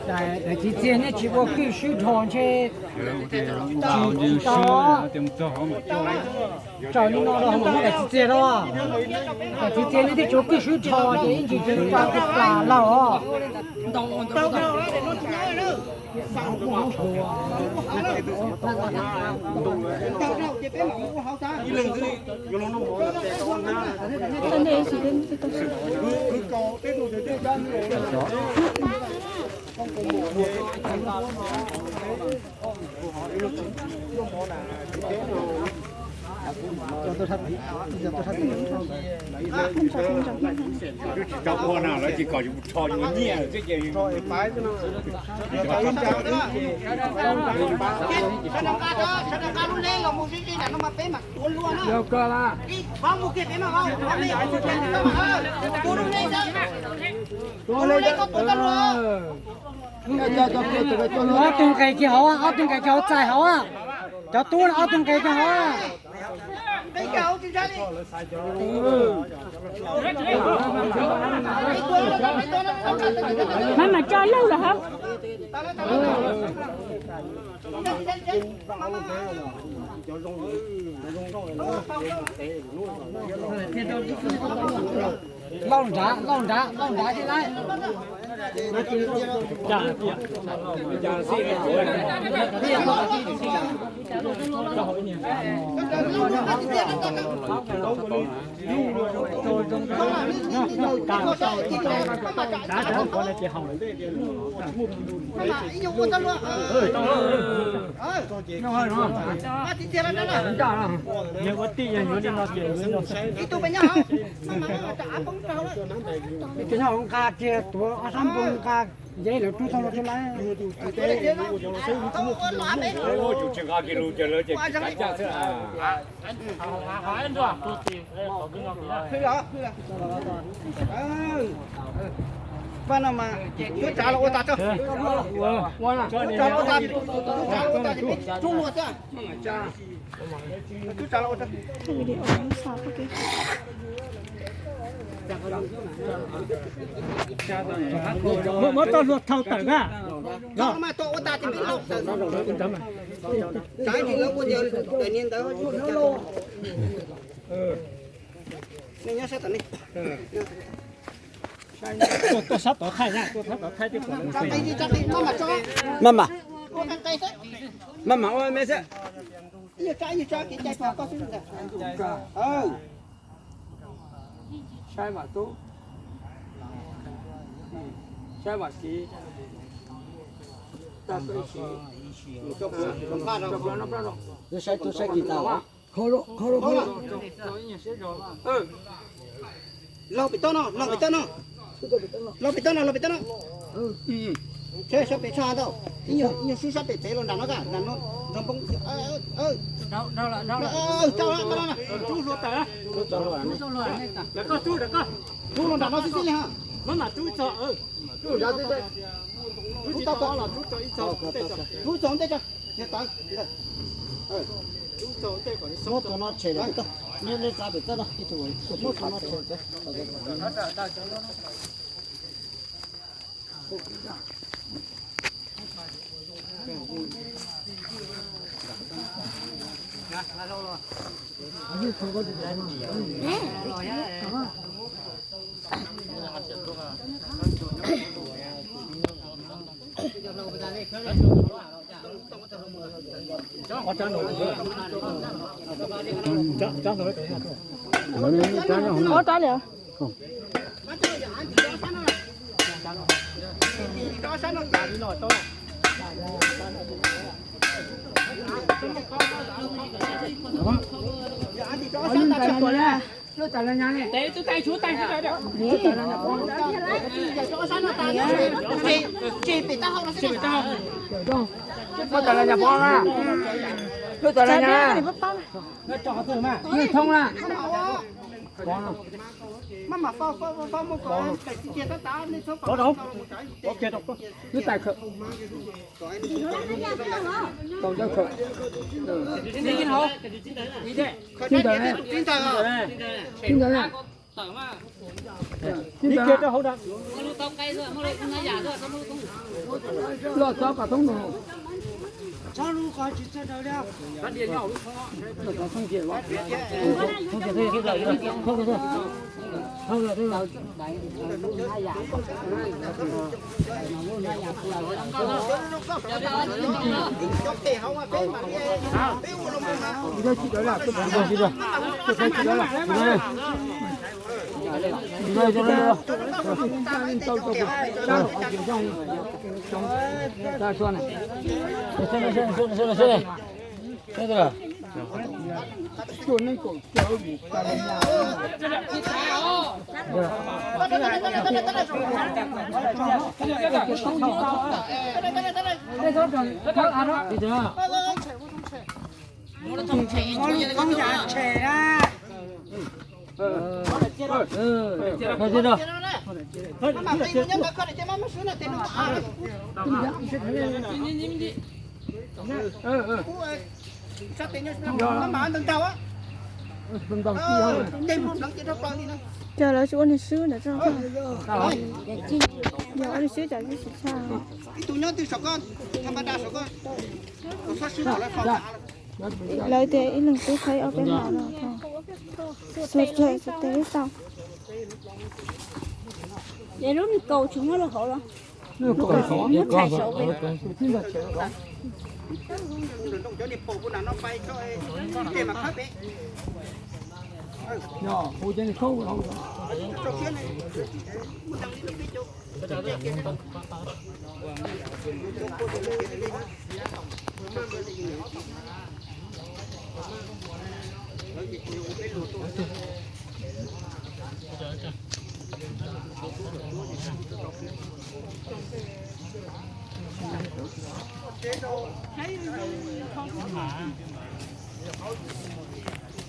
Daim txiv txiag nej tsis ua kwj swb dhos ntshe tsis tau. Tsaus li no los mus muab daim txiv txiag rau. Daim txiv txiag nej twb tsis ua kwj swb dhos ces ib ntsis ces tau tus plam laug os. Twb tsis tau ua na, lawv tsis kom yus rho yus nyiaj xwb ces. Ob tug nqes kiag hauv, ob tug nqes kiag hauv txais hauv. Cov tub no ob tug nqes kiag hauv. Maj mam tso laug lawm hauv. Lauj nrad, lauj nrad, lauj nrad thiab lauj. Nqa kiag tuav ob sab npoo nqa nce lawv rub tau los rau lawv. Pab no mas, tub tsav los ua tas tso. Tub tsav los ua tas, tub tsav los ua tas, peb tub tsav los ua tas. Muab txoj hlua thau tawm na. Tso mas, tuaj ua tas ces peb laus tawm. Tsav ces lawv ua tias daim niag ntawd. Nej nyob sab tom nej. Tuaj sab tod thaij na, tuaj sab tod thaij tej qhov. Maj mam, maj mam ua me xwb. Saib Vam Tub, saib Vam Kiv, saib Tub saib Kiv tas. Laug pem toj no, laug pem toj no. Laug pem toj no, laug pem toj no. Sab pem tshaj tau. Ib nyuag swb sab pem pem los nram no ka, nram no, nrog npoo. Tau lawm, tub hluav taws. Tub los nram no xwb xwb li ha. Maj mam tub tso. Rub tau, rub txog ntej tso. Muab tus no tshem lawm, neb neb txav pem txawb no, ib tug muab tus no tshem txawb. Ua rab li. Lub tas las nyas pov na. Lub tas las nyas. Thoob na. Lub tais khawm. Tau ntawd khawm. Tib ntawd ne. Tib ntawd ne. Tib ntawd ne. Loj txob pas thoob no. Cov lawv tsis ua nws swb ntawd tso. Yog ua nws swb cov tsis tshaj. Lawv tias ib leeg twb qhib ob peb hmo no. Xua tsuag xua tes twb tau. Lub kaus tsis muab rau hauv los? Muab tshais saud pem.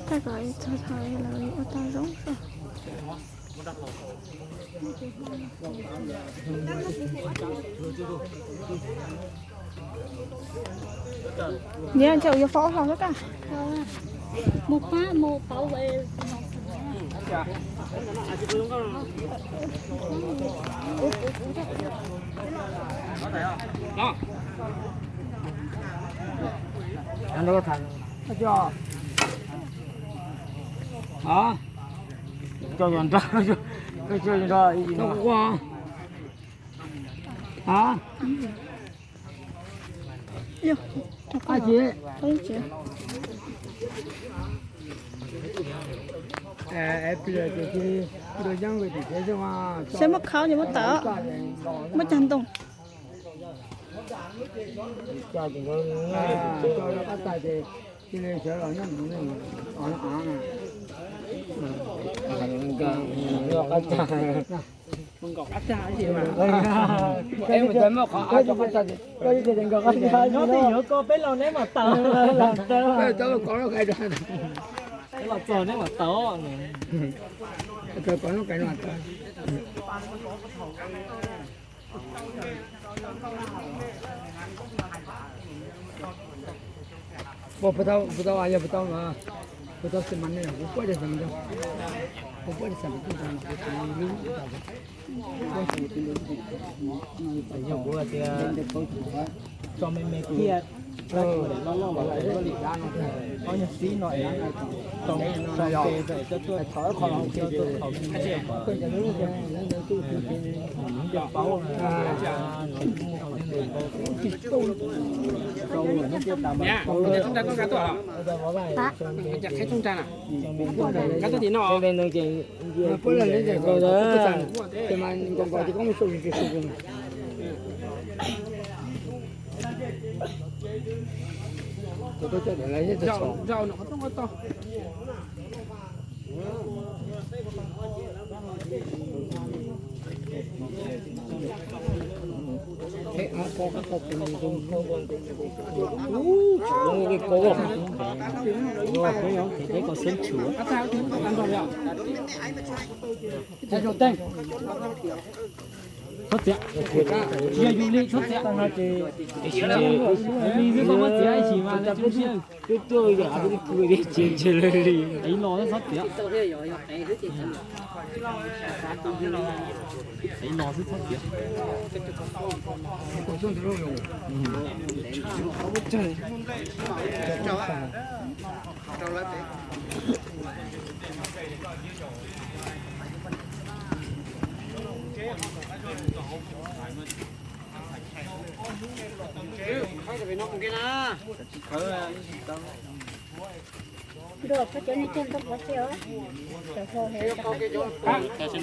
Thaij kom txog thaum lawv ua tau zoo zog. Niam, ntshe kuv yuav faus ob hlau xwb kaj. Mus pab mus pauv. Coj yog nrog, koj coj yog nrog ib no. Saib muab khau ces muab tawm, muab cog ntoo. Nyob twj ywm ko peb los neb mam tawm. Peb los txog neb mam tawm. Puas, puas tau, puas tau, yog puas tau, puas tau xi mas ne, kuv puab tau xi mas, kuv puab tau xi mas, kuv tau lub, yog kuv tias tso me me kiag, loj loj los koj li dab no, ob nyuag xib no es tau, tau ke, tau tuaj, tau ke, tau paub. Txhob txiav, tsis yog yus li, txhob txiav. Yus li xwb koj muab txiav ib chim mas, tsis los xwb txhob txiav. Txiav ib no xwb txhob txiav.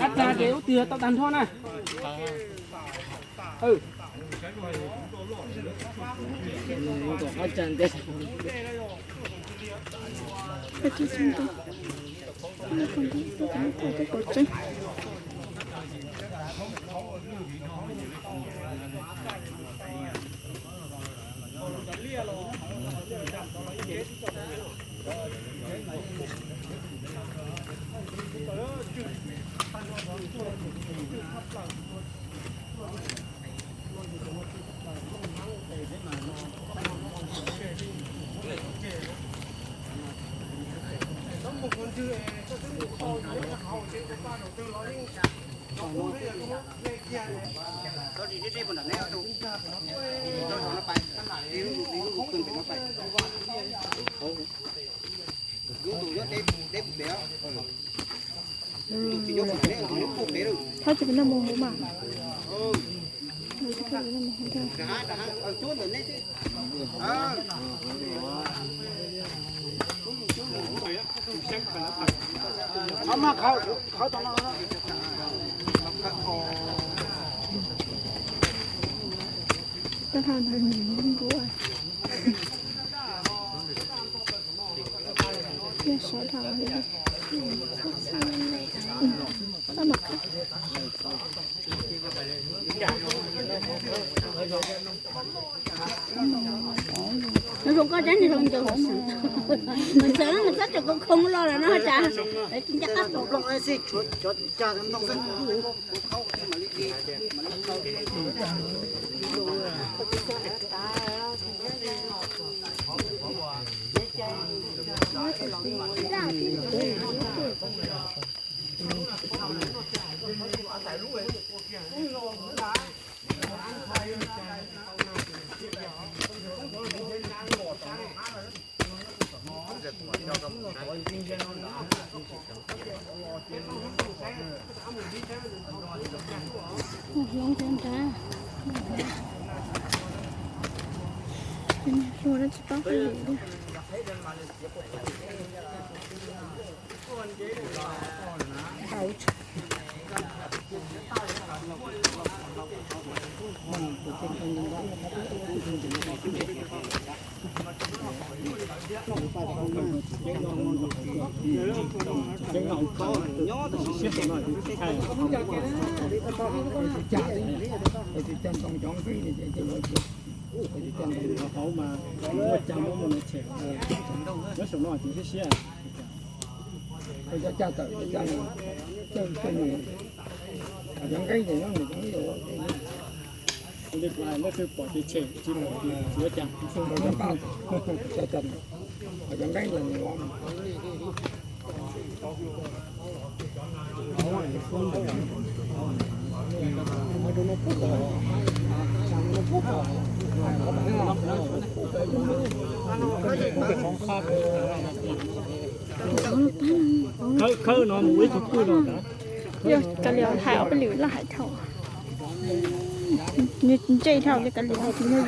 Ab tag ces ub twg tau tag nrho na. Thab tsis pub noj mus hauv mas. Tau hau ntawd nws nquag. Yog sawv dhau li. Txhob mam khawb. Nws zoo koj tseeb, nws zoo ncaus. Nws xav, nws txhob tseem khoo khoo los lawm no cas. Tsis nco qab pom. Hlob cov nrad, ua dab tsi paub hauj lwm li. Coj ntoo cov nqeeb no ces ua cov, ua cov ntoo hauv mas muaj cag muab mus no tshem, nyob saum no ces siab siab. Ua cov cag tawm cov cag, cov nqeeb ces nyob mus cov nqeeb ua. Khawb no mus ib tug twj no. Yog kav liam hais ob peb lwm laj hais dhau. Ntsej dhau li kav liam tiv no.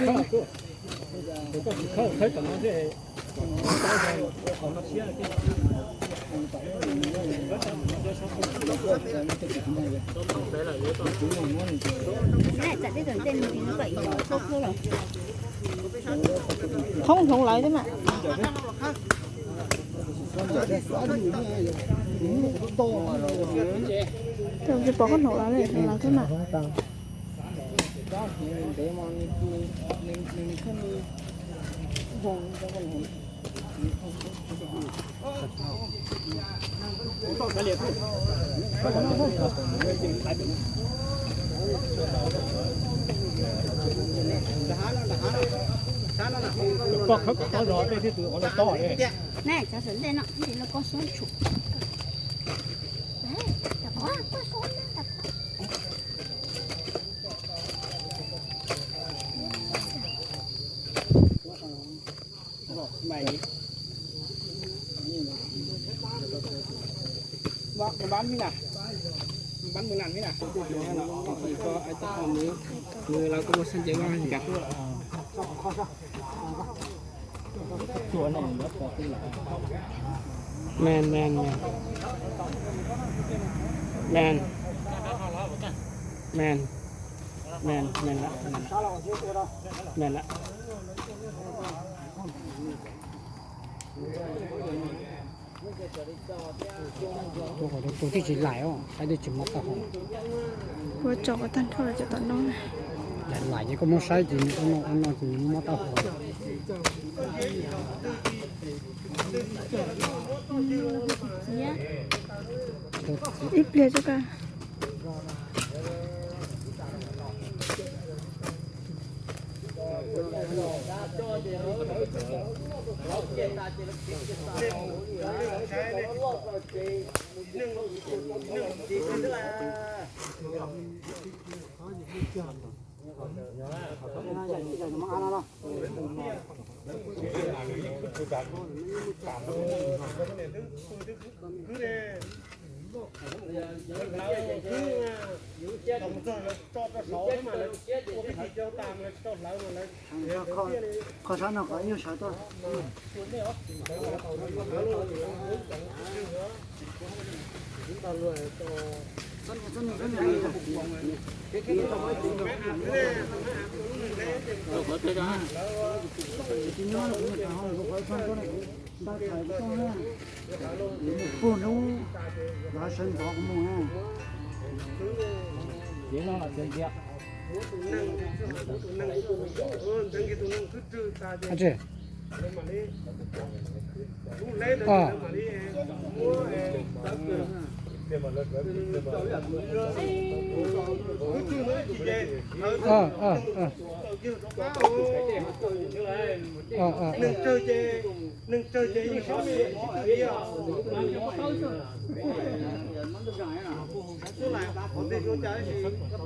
Qhoob hloov lawv thiab mas. Tsis pom qhoob hloov lawv, hloov lawv thiab mas. Koj khawb kom tau zog dej thiab tus qhov no tob ne. Men, men, men. Men. Men, men. Men, men lawm, men lawm. Tus twb tsis laim os, saib twb tsis mob taub hau. Ua tso kom tag nrho los cov tom no. Laim laim ces koj muab saib ces nws ua no ua no ces nws mob taub hau. Ib pliag tso ka. Qhov sab no qhov nyuag sawv tuaj. Ntau thaiv kuv tau na, puag hnub lawv sawv ntxov kuv mus na. Neeg tsawg ces yeej sib tw li os. Tus lam qhov ntej zoo cas tab sis koj tab